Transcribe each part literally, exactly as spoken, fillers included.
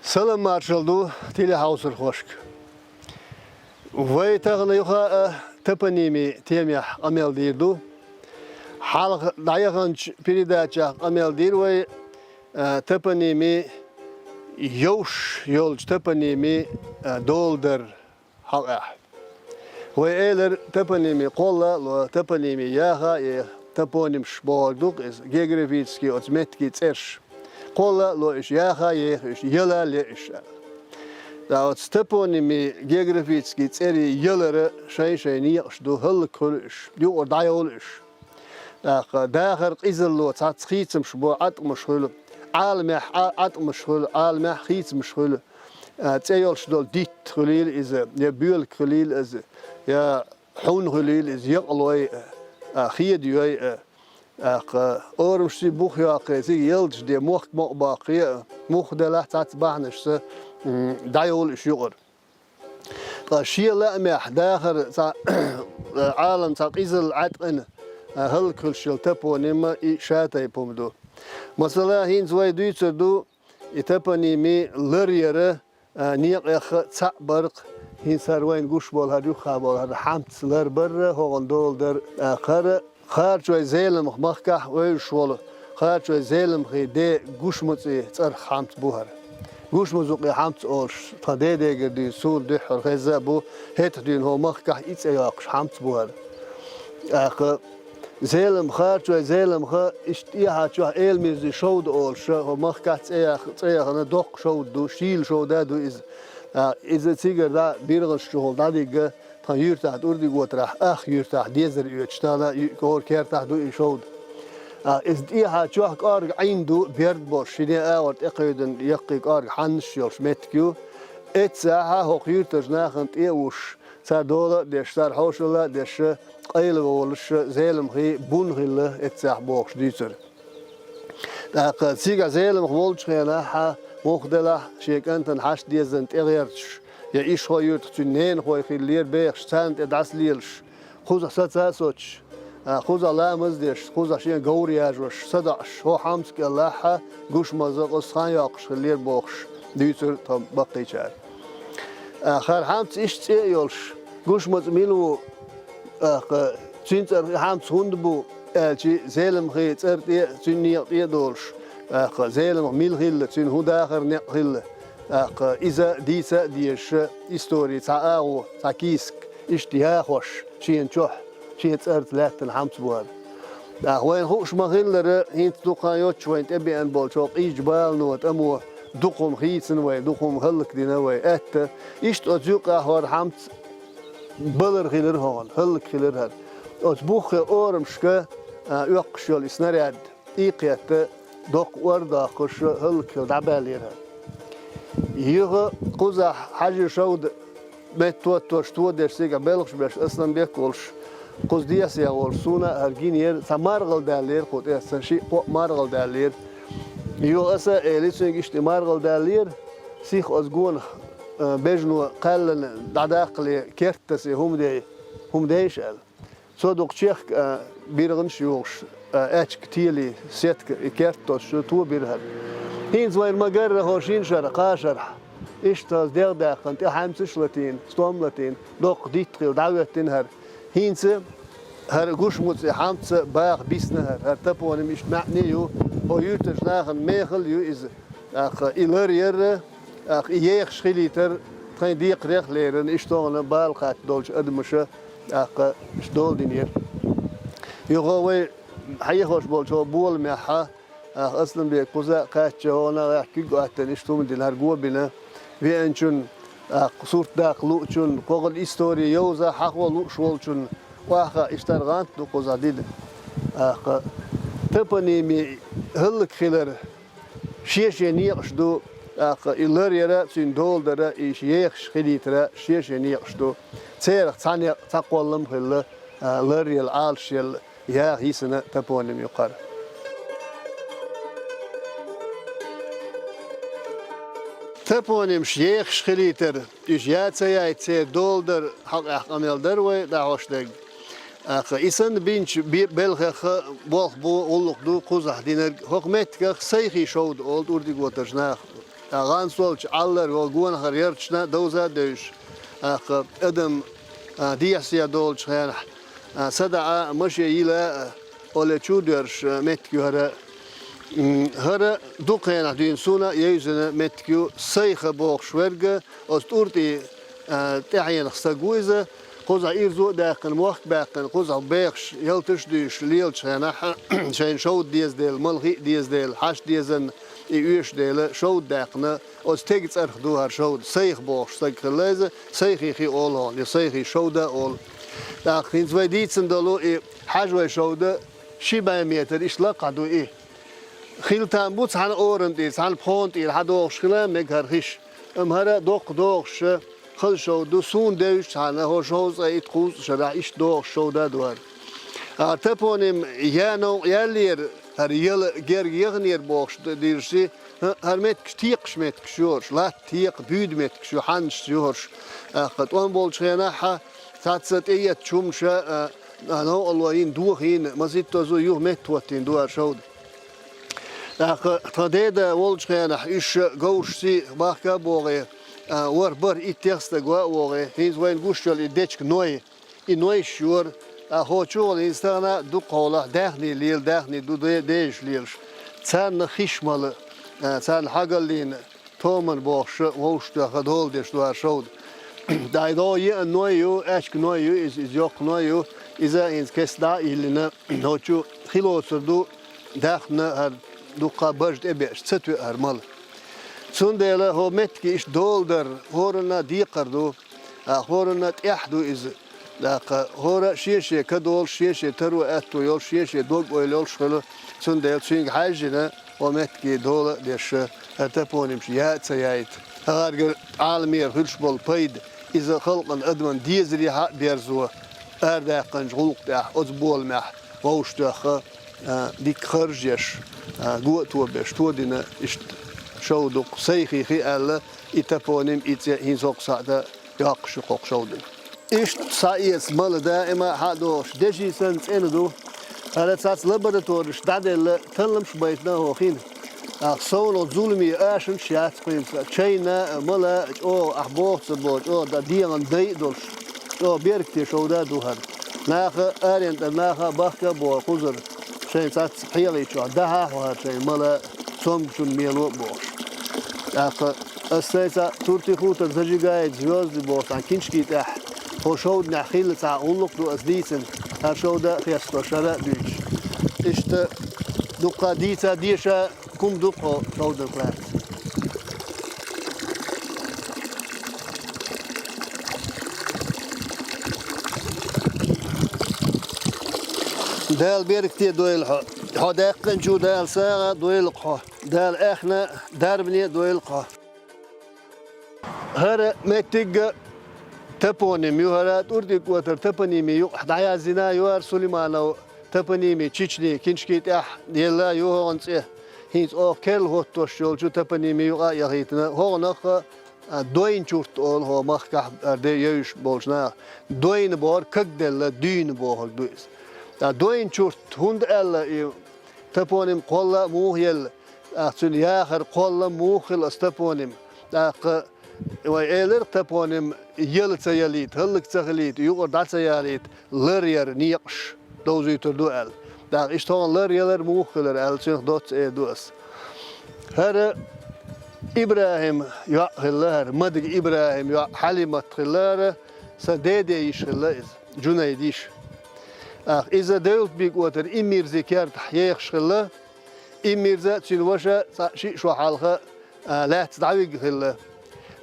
Салам-маршалла ду телехьовсархошка. Вай тахана юха а топонимийн темехь къамел дийр ду. Хьалха дӀаяханчу передачехь къамел дийр вай, а, топонимийн, йовш йолчу топонимийн, а, дола дар хьокъехь. Вай элира, топонимийн кхолла а ло, топонимийн яха а еха, топонимаш бохург ду-кх иза, географический оцу меттигийн цӀераш. Кхолла а ло уьш, яха а еха уьш, яла а ле уьш. Ткъа оцу топонимийн, географический цӀерийн ялара шайн-шайн некъаш ду, хӀаллакьхуьлу уьш, юкъара дӀайовлу уьш. ТӀаккха дахар къизалло цхьацца хийцамаш бо, Ӏаткъамаш хуьлу, Ӏаламехь Ӏа-, Ӏаткъамаш хуьлу, Ӏаламехь хийцамаш хуьлу, а, цӀе йолуш долу дитт хуьлийла иза, я боьлка хуьлийла иза, я хьун хуьлийла иза, якъалой а, а, хедайой а, тӀаккха орамашций бух йоккхий, цига ялташ де, мохк мукъа боккхий а, муха делахь цхьацца бахьанашца, м, дӀайовлу уьш юкъара. Ткъа шен лаамехь дахар цхьа, Ӏалам цхьа къизалла Ӏаткъина, а, хӀаллакьхуьлуш йолу топоним и шатайпа хӀума ду. Масала, хӀинца вай дуьйцур ду и топонимийн ларъяра, а, некъех цхьаъ бар-кх, хӀинца хӀара вайна гуш болу, хӀара юххехь болу, хӀара Хьамц ларбар а, хӀокхуьнан дола дар а, хӀара Харачой-Зеламха махкахь вевзаш волу Харачой-Зеламхин ден Гушмацин цӀарах Хьамц бу хӀара. Гушмазукъин Хьамц олуш тхан дедегара дуьйна суна дуьххьара хезна а бу, хӀетахь дуьйна хӀокху махкахь и цӀе йоккхуш Хьамц бу хӀара. ТӀаккха Зеламха, Харачой-Зеламха, иштта тӀехьа чохь Эламирзин шовда олуш, хӀокху махкахь цӀе ях-, цӀе яхана доккха шовда ду, шийла шовда а ду иза. А, иза цигара дӀа биргӀанаш чухула дӀадигга, тхан юьртахь, ТӀурдиготарахь, Ах юьртахь, дезар оьцуш, тахана ю-, кхора кертахь ду и шовда. А, иза тӀехьа чохь кӀорга Ӏийна ду, берд болуш, ши ден агӀор тӀекхуьйдина яккхий кӀорга хьаннаш йолуш меттиг ю. Эццахь хӀокху юьртарчу нахана тӀе а вуш, цара дола а деш, цара хьошалла а деш, къайлаволуш, Зеламхин бун хилла эццахь бохуш дуьйцура. ТӀаккха цигахь Зеламха волчу хенахь, муха делахь, шен кӀантана хьашт деззина тӀегӀерташ, я Ишхой-Юьртахь цуьнан ненахой хиллера бехаш, царна тӀе дӀасалелаш, кхузахь саца а соцуш, а, кхузахь ламаз а деш, кхузахь шен говр яжош, садоӀуш, хӀокху Хьамца кӀелахь, Гушмаза кхузахь хан йоккхуш хиллера бохуш дуьйцура тхан баккхийчара. А, хӀара Хьамц иштта цӀе а йолуш, Гушмац мила ву, тӀаккха цуьнан цӀарах и Хьамц хӀунда бу аьлча, Зеламхин цӀар тӀе а, цуьнан некъа тӀе а долуш, тӀаккха Зеламха мила хилла, цуьнан хӀун дахаран некъ хилла, тӀаккха иза дийца а дезаш, историн цхьа агӀо, цхьа кийсак иштта яхош, шена чохь, шен цӀарца лаьттина Хьамц бу хӀара. ТӀаккха вайна хууш ма-хиллара, хӀинца дукха хан йоццуш вайна тӀебеана болчу хӀокху къизачу балано, тӀамо дукха хӀума хийцина вай, дукха хӀума хӀаллакдина вай, аьтта. Иштта оцу юкъахь хӀара Хьамц балар хилира хӀокхуьнан, хӀаллакьхилира хӀара. Оцу буххе орамашка, а, оьккхуш йолу и снаряд, тӀе а кхетта, доккха ор а доккхуш, хӀаллакьхилла дӀабаьллера хӀара. Юха кхузахь хьажа шовда метта тоттош, тодеш, цигахь белхаш беш Асламбек а волуш, кхуза десех волуш, суна а хӀара гинера, цхьа маргӀал даьллера кху тӀе, сан шиъ-кхоъ маргӀал даьллера. Юха аса а элира цуьнга, иштта и маргӀал даьллера, сиха оцу гонах, а, бежано кхаьллина дӀадаккхале, керт таса хӀума дей, хӀума дейша аьлла. Цо дукха чехка, а, биргӀанаш а юхуш, а, аьчка тели, сетка, и керт тосуш, тобира хӀара. ХӀинца вайна ма-гарра, хӀокху шина шарахь, кхаа шарахь, иштта хаза дегӀ даьккхина, тӀе хьаьмсаш а латийна, стом а латийна, доккха дитт хилла дӀахӀоьттина хӀара. ХӀинца хӀара Гушмуци Хьамца баха бисна хӀара, хӀара топоним иштта маьӀне а ю, хӀокху юьртарчу нахана мехала а ю иза. ТӀаккха и лар яр а, тӀаккха и ехаш хилийтар а тхайн декхарех а лерина, иштта хӀокхуьнан бала кхаьчна долчу адамаша, тӀаккха иштта дола динера. Юха вай хьехош болчу хӀокху боламехь, тӀаккха Асламбек кхуза а кхаьчча, хӀокху нахехь куьг а хӀоьттина, иштта хӀума дина, хӀара го бина, веанчунна, тӀаккха сурт даккха луучунна, кху гӀала истори йовза, хьахо лууш волчунна, охьахаа, иштта хӀара гӀант ду кхузахь дина. ТӀаккха топонимийн хӀаллакьхилар шен-шен некъаш ду, тӀаккха и лар яр а, цуьнан дола дар а, и ехаш хилийтар а шен-шен некъаш ду. Церах цхьа некъ, цхьа кхоллам а хилла, а, лар елла, Ӏалаш елла, яха йисина топоним ю-кх хӀара. Топонимаш ехаш хилийтар, уьш яа ца яйта, церан дола дар хьокъехь къамел дара вай дӀахьош дерг. ТӀаккха и санна бинчу бе-, белхех болх бу, гӀуллакх ду кхузахь динарг. ХӀокху меттигах Сайхи шовда олу тӀурдиготарчу наха. а, гӀанасолча Ӏаллара йолу гонахара ярташна довза а девзаш, тӀаккха адам, а, дехьа-сехьа долчу хенахь, а, садаӀа, машен йила а, оле чу доьрзуш, а, меттиг ю хӀара. М, хӀара дукха хенахь дуьйна суна евзина меттиг ю, Сайха бохуш верг, оцу ТӀуртӀи, а, тӀаьхьенах стаг ву иза, кхузахь ирзо а даьккхина, мохк а баьккхина, кхузахь бехаш, ялташ а дуьйш лелачу хенахь, шайна шовда деза дела, мала хи а деза дела, хьашт дезанна и оьшу дела, шовда даьккхина, оцу стеган цӀарах ду хӀара шовда. Сайх бохуш стаг хилла иза, Сайхи хи олу хьуна, я Сайхи шовда а олу. ТӀаккха хӀинца вай дийцина долу и хьажой шовда ши бӀе метр иштта лакхахь ду и. Хила там бу цхьана оран тӀера, цхьана пхона тӀера хьадогӀуш хила мега хӀара хиш. Амма хӀара доккха догӀуш, хаза шовда ду, суна девзаш цхьана, хӀо шовзткъе итт-кхузткъа шарахь иштта догӀуш шовда а ду хӀара. А топоним я новкъа яьллера, хӀара яла герга яханера бохуш д-, дийраш и, хӀа-, хӀара меттигаш текхаш меттигаш ю хӀорш, латта текха, буьйда меттигаш ю, хьаннашца ю хӀорш. ТӀаккха тӀом болчу хенахь, цхьацца тӀееттачу хӀумаша, а, а, новкъарло йина, доха йина, масийттаза юха метта хӀоттийна ду хӀара шовда. ТӀаккха тхан деда волчу хенахь, уьш говрашций бахка а богӀий, а, ворхӀ-бархӀ-итт-ттех стаг ван а вогӀий, хӀинца вайна гуш йолу и дечиг Ной, и Нойш йора, а, хӀо чу гӀала хӀинца тахана дукха хьолахь даьхний лела, даьхний ду де-, дезаш лелаш. Царна хиш мала, а, царна хьагаллийна, томан бохуша вовшахтоьхна дола деш ду хӀара шовда. ДӀа и догӀу еана Ной ю, аьчка Ной ю иза, иза йоккха Ной ю, иза хӀинца кеста дӀа а йиллина, хӀо чу хи лоцур ду, даьхна хӀара дуккха бажа тӀе беача, ца тоьа хӀара мала. Цундела хӀо меттиге иштта дола дар хӀоранна декхар ду, а, хӀоранна тӀехь ду иза. ТӀаккха хӀора а шен-шен ка долуш, шен-шен таро аьтто йолуш, шен-шен дог-ойла йолуш хуьлу, цундела цуьнга хьаьжжина, хӀо меттиге дола а деш, хӀара топонимаш яа а ца яйта. ХӀара гара Ӏаламера хуьлуш болу пайда, иза халкъан адаман дезарехьа а берзо, арадаьккхинчу гӀуллакх тӀехь, оцу боламехь вовшахтоьхна, а, дика харж еш, а, го а тобеш, тодина иштта шовда ду-кх, Сайхи хи аьлла, и топоним, и цӀе хӀинца хӀокху сахьта йоккхуш ю кху шовдан. Иштта схьаэца мала даима хьа а догӀуш, деши санна цӀена ду. ХӀара цхьацца лабораториш дӀаделла, талламаш а байтина хӀо хин. Ах, совнаха зуламе ашанаш яц кхуьнца. Чайна а, мала а чӀогӀа, ахь боху ца боху, чӀогӀа дан дегӀан дай а долуш, чӀогӀа беркате шовда а ду хӀара. Наха, аренан тӀара наха а бахка а боху кхузара, шайн цхьацца пхьегӀи чохь дахьа а хьо хӀара шайн мала, цомгушун мело а бохуш. ТӀаккха ас сайца туртихута зажигает звёзды боху цхьана киншки тӀехь, хӀо шовданехь хилла цхьа гӀуллакх ду ас дийцина, хӀара шовда а хестош, хӀара а дуьйцуш. Иштта дуккха дийца деша, кум ду-кх хӀо шовданах лаьцна. Дала беркате дойла хьо. Хьо даьккхинчу Дала сагӀа дойла-кх хьо. Дала аьхна дарбане дойла-кх хьо. ХӀара меттиг а топоним ю, хӀара ТӀуртӀиг-КӀотар топонимийн юкъахь дӀаяздина ю хӀара Сулейманов топонимийн Чечни киншки тӀехь елла ю хӀокхуьнан цӀе. ХӀинца оха керла хӀоттош йолчу топонимийн юкъа а яхийтина, хӀокхунах а, Дойн-Чурт олу хӀо махкахь а де евзаш болчу наха. Дойн бохург кагделла, дуьйна бохург ду иза. Ткъа Дойн-Чурт хӀунда аьлла и топоним, кхолла а муха елла, тӀаккха цуьнан яхар кхолла а муха хилла оцу топоним. ТӀаккха вай элира топоним яла ца ялийта, хӀаллак ца хилийта, юкъара дӀа ца ялийта, лар яр некъаш довзуьйтур ду аьлла. ТӀаккха иштта хӀокхунна лар ялар муха хилар аьлла, цуьнах доцца эр ду ас. ХӀара ИбрахӀим йоӀ хилла хӀара, Мадига ИбрахӀим йоӀ Хьалимат хилла хӀара, сан деде йиша хилла иза, Джунайда йиша. Ах, иза Девлатбиг-КӀотара Иммирзи кертахь ехаш хилла. Иммирза а, цуьнан ваша цхьаъ шиъ шо хьалха, а, лаьцна дӀавигна хилла.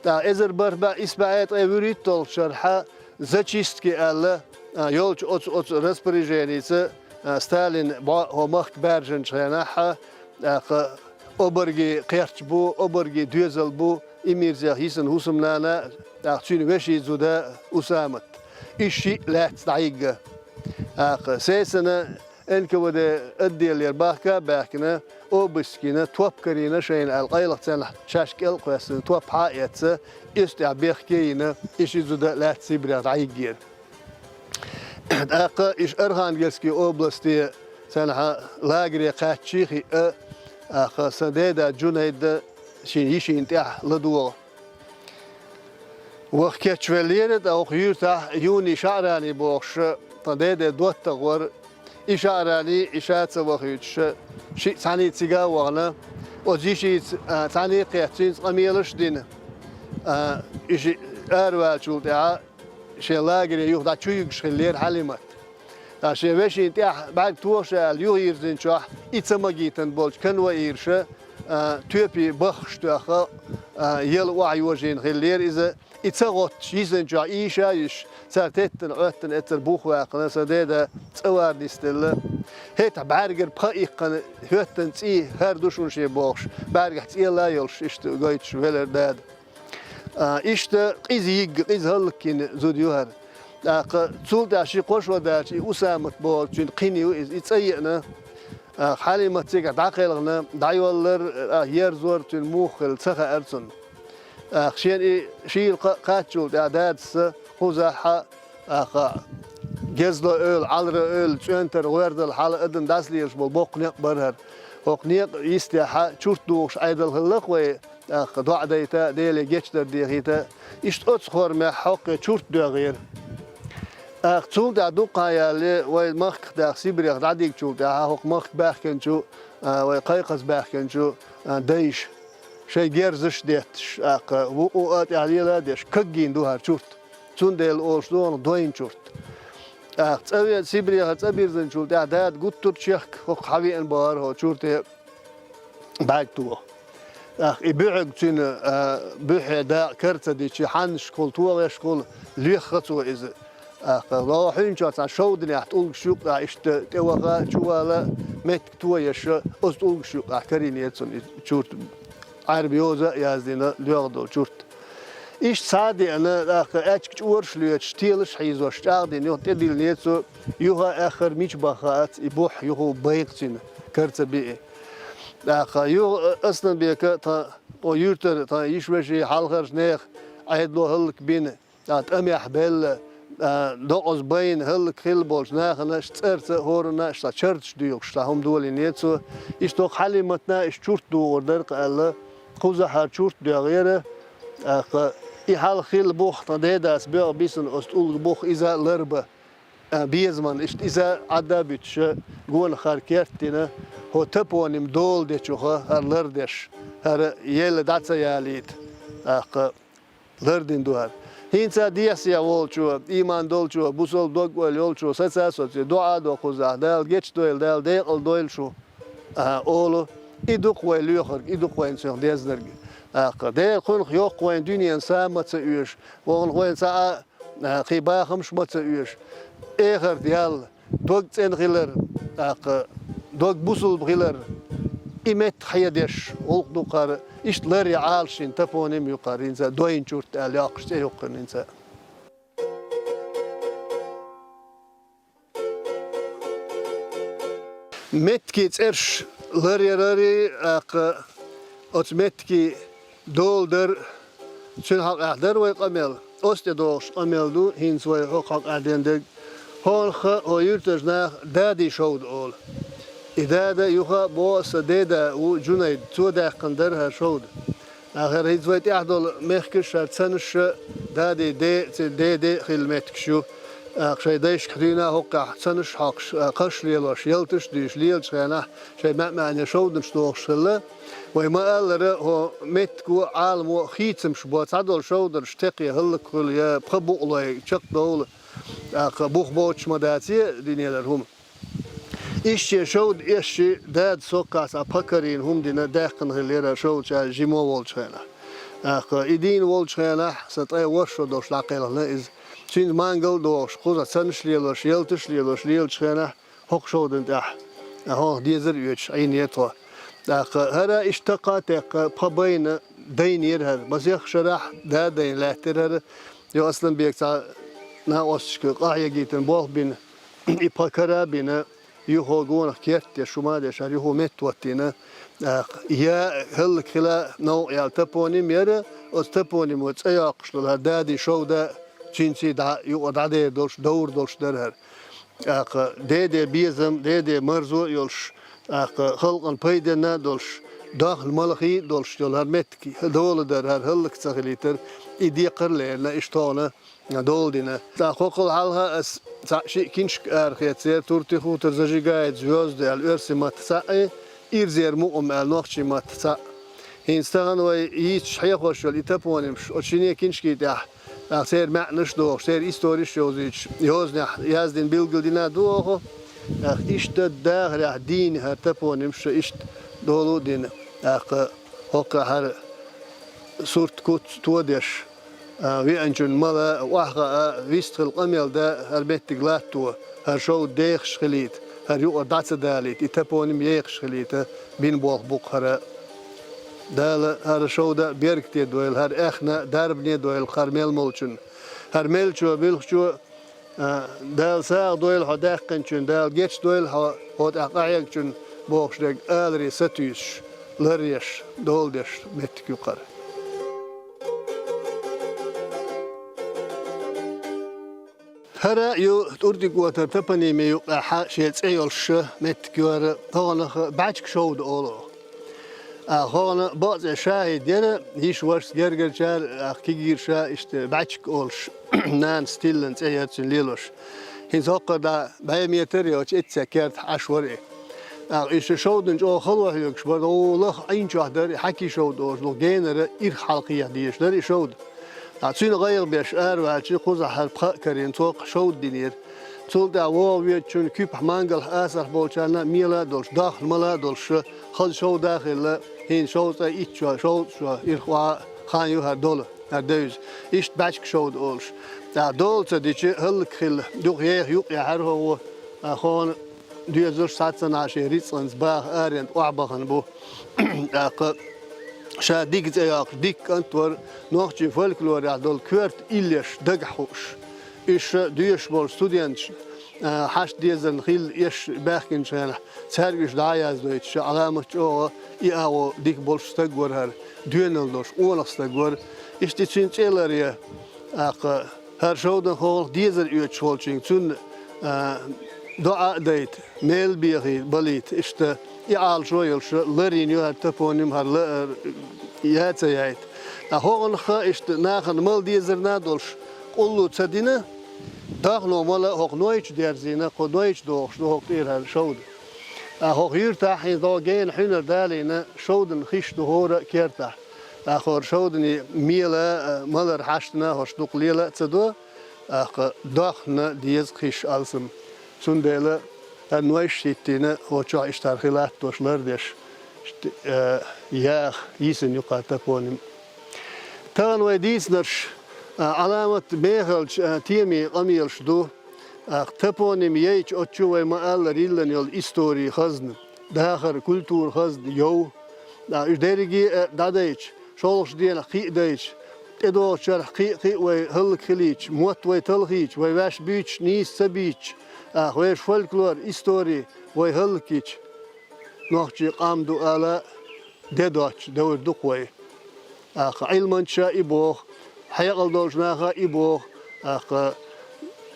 ТӀаккха эзар бархӀ бӀе исс бӀе ткъе вуьрхӀитталгӀачу шарахь зачистки аьлла, а, йолчу оцу, оцу распоряженица, а, Сталин бӀо хӀо махка баьржинчу хенахь, тӀаккха обаргийн кхерч бу, обаргийн доьзал бу, Иммирзех йисина хӀусамнана, тӀаккха цуьнан вешин зуда Усамат. И шиъ лаьцна дӀайигна. ТӀаккха сесана Н К В Д отделера бахка а баьхкина, обыск йина, топ карийна шайна аьлла, къайлаха царна шаьш кӀел а кхоьссина, топ хьа а эцна, иза тӀехь бехке а йина, и ши зуда а лаьцна Сибрех дӀайигнера. ТӀаккха иша Архангельский областе царна лагере кхаьччий хиъа, тӀаккха сан деда Джунайда шен йишин тӀехь ладогӀа. Ваха кечвеллера, тӀаккха юьртахь Юни ШаӀрани бохуш, тхан деда доттагӀа вара. И ШаӀрани, и ша ца вахуьйтуш, шиъ цхьаьний цига а вахана, оцу йишица, а, цхьаьний кхетта, цуьнца къамелаш а дина, а, и шиъ араваьллачул тӀаьхьа шен лагере юха дӀа чу юьгуш хиллера Хьалимат. Ткъа шен вешин тӀехь бӀаьрг тоха ша аьлла юхайирзинчохь, и ца магийтина болчу конвоирша, а, тоьпе баххаш тоьхна, а, яла охьайожийна хиллера иза. И ца гӀоттуш, йисинчохь ийша а йисуш, цара теттина, Ӏоьттина эццара бух ваьккхина, сан деда цӀа вар нисделла. ХӀетахь бӀаьргара пха иккхина, хӀоьттина цӀий хӀара ду шуна шен бохуш, бӀаьргахь цӀела а йолуш, иштта гойтуш велара дада. А, иштта къиза йигна, къиза хӀаллакйина зуда ю хӀара. ТӀаккха цул тӀаьхьа ши-кхо шо даьлча, и Усамат бохург цуьнан кхин ю иза, и цӀа еана. А, Хьалимат цигахь дӀакхелхина, дӀайоллара, а, ерзора цуьнан муха хилла ца хаьара цунна. ТӀаккха шена и шийла кха а кхаччул тӀаьхьа дадас кхузахь а, тӀаккха гезло эвла, Ӏалара эвла, цӀоьнтара гӀоьрдала хьала адам дӀасалелаш болу боккха некъ бара хӀара. ХӀокху некъа йистехь чурт духуш Ӏедал хилла-кх вай, тӀаккха доӀа дайта, Деле гечдар дехийта, иштта оцу хормехь хӀокхе чурт доьгӀера. ТӀаккха цул тӀаьхьа дуккха а ялале, вай махках тӀаккха Сибрех дӀадигчул тӀаьхьа хӀокху махка баьхкинчу, а, вай кхайкхаза баьхкинчу, а, дайша шайн герзаш а детташ, тӀаккха вукъу а тӀехь лела а деш, кагйина ду хӀара чурт. Цундела олуш ду хьуна дойн чурт. ТӀаккха цӀа ве-, Сибрехара цӀа бирзинчул тӀаьхьа дада гуттар а чехка хӀокху хьан веана бахара хӀо чурте бӀаьрг тоха. ТӀаккха и буьхьиг цуьнан, а, буьххье дакъа кара ца дичи, хьаннашкахула, тогӀешкахула лоьхна цо иза. ТӀаккха ло хьуьнчохь цхьана шовданехь тӀулгаш юккъехь иштта тӀеваха, чувала, меттиг тоеш, оцу тӀулгаш юккъехь карийнера цунна и чурт. Ӏаьрба йоза а яздина, лоьхна долу чурт. Иштта схьа а деана, тӀаккха аьчка чӀораш а лоьцуш, телаш а хьийзош, чӀагӀдина юха тӀедиллинера цо, юха а аьххар мича баха хаац, и буьххьа юха байкъа цуьнан кара ца биъна. ТӀаккха юха Асланбека а тхан, о, юьртара тхан йиша-вешин хьалхарчу нехан Ӏедало хӀаллакбина, тӀаккха тӀамехь белла, а, докъаза байна хӀаллакьхилла болчу нахана аша цӀарца а, хӀоранна а аша цхьа чарташ доьхуш, цхьа хӀума долийнера цо. Иштта хӀокху Хьалиматна иштта чурт духур дара-кх аьлла, кхузахь хӀара чурт доьгӀера. ТӀаккха и хьалха хилла бух тхан дедас боьгӀна бисина оцу тӀулга бух иза а ларбан, а, безаман иштта иза а Ӏадда а буьтуш, гонах хӀара керт а дина, хӀо топоним дола дечуха хӀара лардеш, хӀара елла дӀа ца ялийта. ТӀаккха лардина ду хӀара. ХӀинца а дехьа-сехьа волчо, ийман долчо, бусалба дог-ойла йолчо саца а соций, доӀа а до кхузахь, Дала гечдойла, Дала декъала дойла шу, а, олу. И ду-кх вай лоьхург, и ду-кх вайна цунах дезнарг. ТӀаккха Дела кхунах йоккху вайна дуьненан са ма ца оьшу, вахана вайна цхьа а, а, кхин бахамаш ма ца оьшу. Эхарт ял, дог цӀена хилар, тӀаккха дог бусулба хилар, и меттах хьедеш гӀуллакх ду-кх хӀара, иштта лар ян Ӏалашйина топоним ю-кх хӀара, хӀинца дойн чурт аьлла йоккхуш цӀе ю-кх хӀара хӀинца. Меттигийн цӀераш лар ярарий, тӀаккха оцу меттигийн дола дар, цуьнан хьокъехь дара вай къамел, оцу тӀе догӀуш къамел ду, хӀинца вай хӀокху хьокъехь ден дерг. Хьонах а, хӀо юьртарчу наха Дадин шовда олу. И дада юха а боху аса деда ву Джунайд, цо даьккхина дара хӀара шовда. Ахар хӀинца вай тӀехь долу мехкаш а, хӀара цанаш а, Дадин ден а, цуьнан ден ден а хилла меттигаш ю. ТӀаккха шайн дайшкахь дуьйна а хӀокхехь цанаш а хьокхуш, а, кхаш а лелош, ялташ а дуьйш лелачу хенахь, шайн маьӀ-маьӀне шовданаш дохуш хилла. Вай ма-аллара, хӀо меттиго а, Ӏаламо а хийцамаш бо, цхьадолу шовданаш текхе хӀаллакьхуьлу я пха букъалой чекхдовла, тӀаккха бух боцуш ма даций дуьненара хӀума. Иштта шовда эшчи дада соккхахь цхьа пха карийна хӀума дина даьккхина хиллера шовдачара жима волчу хенахь. ТӀаккха и дийна волчу хенахь сан ткъе ворхӀ шо долуш дӀакхелхина иза. Цуьнца мангал а дохуш, кхузахь цанаш а лелош, ялташ а лелош лелачу хенахь, хӀокху шовдан тӀехь, хӀокху дезар а оьцуш, Ӏийнера тхо. ТӀаккха хӀара иштта такха а теккха, пха байна дайнера хӀара. Масех шарахь да дайна лаьттира хӀара. Йо, Асланбек цхьа накъосташка къахьегийтина болх бина, и пха кара а бина, юхо гонах керт а деш, хӀума а деш, хӀара юхо меттахӀоттийна. ТӀаккха я хӀаллакьхила новкъа яьлла топоним яра, оцу топонимо цӀе йоккхуш долу хӀара Дадин шовда, цуьнций дӀа, юкъа дӀадер долуш, довр долуш дара хӀара. ТӀаккха деде безам, деде марзо а йолуш, тӀаккха халкъана пайденна а долуш, Дахна малхий долуш йолу хӀара меттиг доладар, хӀара хӀаллак ца хилийтар, и декхар а лерина, иштта хӀокхунна дола дина. ТӀаккха хӀокхул хьалха ас цхьаъ-шиъ киншка арахецира, «Туртихутор», «Зажигает звёзды» аьлла оьрсийн матта цхьаъ, «Ирзер мукъам» аьлла нохчийн матта цхьаъ. ХӀинца тахана вай йийцуш хьехош йолу и топонимаш оцу шине киншкийн тӀехь, тӀаккха церан маьӀнаш а дохуш, церан историш а йовзуьйтуш, йозанехь яздина, билгалдина а ду оха. ТӀаккха иштта дахарехь дийна хӀара топонимаш, иштта дола а дина. ТӀаккха хӀокху хӀара сурт-куц тодеш, а, веанчун мала, охьахаа, вистхила къамел дан хӀара меттиг латто, хӀара шовда дехаш хилийта, хӀара юкъара дӀа ца далийта, и топоним ехаш хилийта бина болх бу-кх хӀара. Дала хӀара шовда бергате дойла, хӀара аьхна дарбане дойла хӀара мел молчун. ХӀара мелчо, муьлххачо, а, Дала сагӀа дойла хьо даьккхинчун, Дала гечдойла хьо, хьо тӀехь къахьегначун бохуш дерг аларе сатуьйсуш, ларъеш, дола деш меттиг ю-кх хӀара. ХӀара ю ТӀуртӀиг-Отар топоними юкъахь шен цӀе йолуш меттиг ю хӀара, хӀокхунах БӀаьчка шовда олу. А, хӀокхунна бакъ цӀе ШахӀид яра, йиша-вашас гергарчара, а, кегийра ша иштта БӀаьчка олуш, нанас тиллина цӀе яра цуьнан лелош. ХӀинца хӀокхара дӀа бӀе метр йоцуш эццехь кертахь Ӏаш вара и. ТӀаккха и шовдан чӀогӀа хало хьоьгуш бара, гӀо лаха Ӏин чохь дара и хьаький шовда олуш, дукха генара ирх хьалакхехьа дезаш дара и шовда. ТӀаккха цуьнан гӀайгӀа беш араваьлча, кхузахь хӀара пха а карийна, цо кху шовда динера. Цул тӀаьхьа вогӀу ведачунна, куьпахь, мангалахь, асархь болчарна мела а долуш, дахна мала а долуш, хаза шовда а хилла, хӀинца шовзткъе итт шо, шовзткъа шо ирх охьа хан ю хӀара дола, хӀара девза. Иштта БӀаьчка шовда олуш. ТӀаккха дола ца дича, хӀаллакьхилла, дукха еха юкъ яхьара хӀокхо, а, хӀокхунна доьзалш схьа ца нахь шен рицкъанца баха аренна охьабахана бу. ТӀаккха ша Дига цӀе йоккхуш, Дика кӀант вара, нохчийн фольклорехь долу коьрта иллеш дагахь хууш. Уьш доьшуш болчу студенташа, а, хьашт-дезарна хилла эш баьхкинчу хенахь, цаьрга уьш дӀа а яздойтуш, Ӏаламат чӀогӀа и агӀо дика болуш стаг вара хӀара, доьналла долуш, къонах стаг вара. Иштта и цуьнан цӀе ларъян, тӀаккха хӀара шовдан хӀокхунах дезар оьцуш волчуьнга, цунна, а, доӀа а дайта, мел бехий балийта, иштта и Ӏалашо а йолуш, ларйина ю хӀара топоним, хӀара ла-, яа ца яйта. ТӀаккха хӀокхунах иштта нахана мала дезарна а долуш, къуллу ца дина, дахно мала хӀокху нойчу дерзийна, кху нойчу дохуш ду хӀокху тӀера хӀара шовда. ТӀаккха хӀокху юьртахь хӀинца догӀу гена хьуьнар далийна, шовдан хиш ду хӀора а кертахь. ТӀаккха хӀора шовданийн мела а, малар хьаштана хӀорш дукха лела а ца до, тӀаккха дохна деза хиш алсам. Цундела хӀара нойш хӀиттийна, хӀокху чохь иштта хӀара хи латтош лардеш, иштта, а, яха йисина ю-кх хӀара топоним. Тахана вай дийцинарш, а, Ӏаламат мехалчу, а, темийн къамелаш ду. ТӀаккха топоним яйча, оцу чу вай ма-аллара йиллина йолу историн хазна, дахаран, культуран хазна йов. ТӀаккха уьш дерриге а дӀадайча, шолгӀачу денахь кхин а дайча, тӀедогӀучу шарахь кхин а, кхин а вай хӀаллакьхилийча, мотт вай талхийча, вай ваьш буьйцуш нийса ца буьйцуш, тӀаккха вешан фольклор, истори вай хӀаллакйича, нохчийн къам ду ала де доцчу девр ду-кх вай. ТӀаккха Ӏилманчаша и боху, хьекъал долчу наха и боху, тӀаккха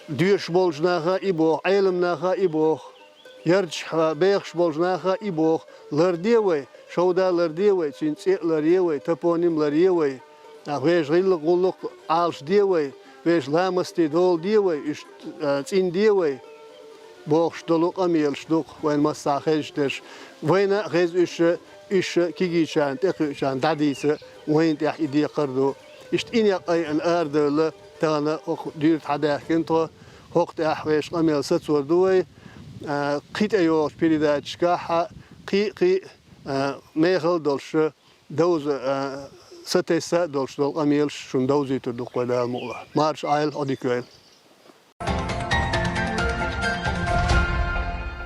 доьшуш болчу наха и боху, Ӏеламан наха и боху, ярташкахь бехаш болчу наха и боху: ларде вай, шовда ларде вай, цуьнан цӀе а ларъе вай, топоним ларъе вай. ТӀаккха вешан гӀиллакх-гӀуллакх Ӏалашде вай, вешан ламастий доладе вай, уьш, а, цӀинде вай, бохуш долу къамелаш ду-кх вайна массанхьа хезаш дерш. Вайна а хеза уьш, уьш кегийчарна, тӀекхуьучарна дӀадийца, вайна тӀехь и декхар а ду. Иштта и некъ айина арадевлла, тахана хӀокху дуьйра хьадаьхкина тхо, хӀокху тӀехь вешан къамел сацор ду вай, а, кхин тӀейогӀучу передачашкахь а, кхин а, кхин а, а, мехала а долуш, довза, а, сатесса а долуш долу къамелаш шуна довзуьйтур ду-кх вай, Дала мукъ лахь. Марша Ӏойла, Ӏодика йойла.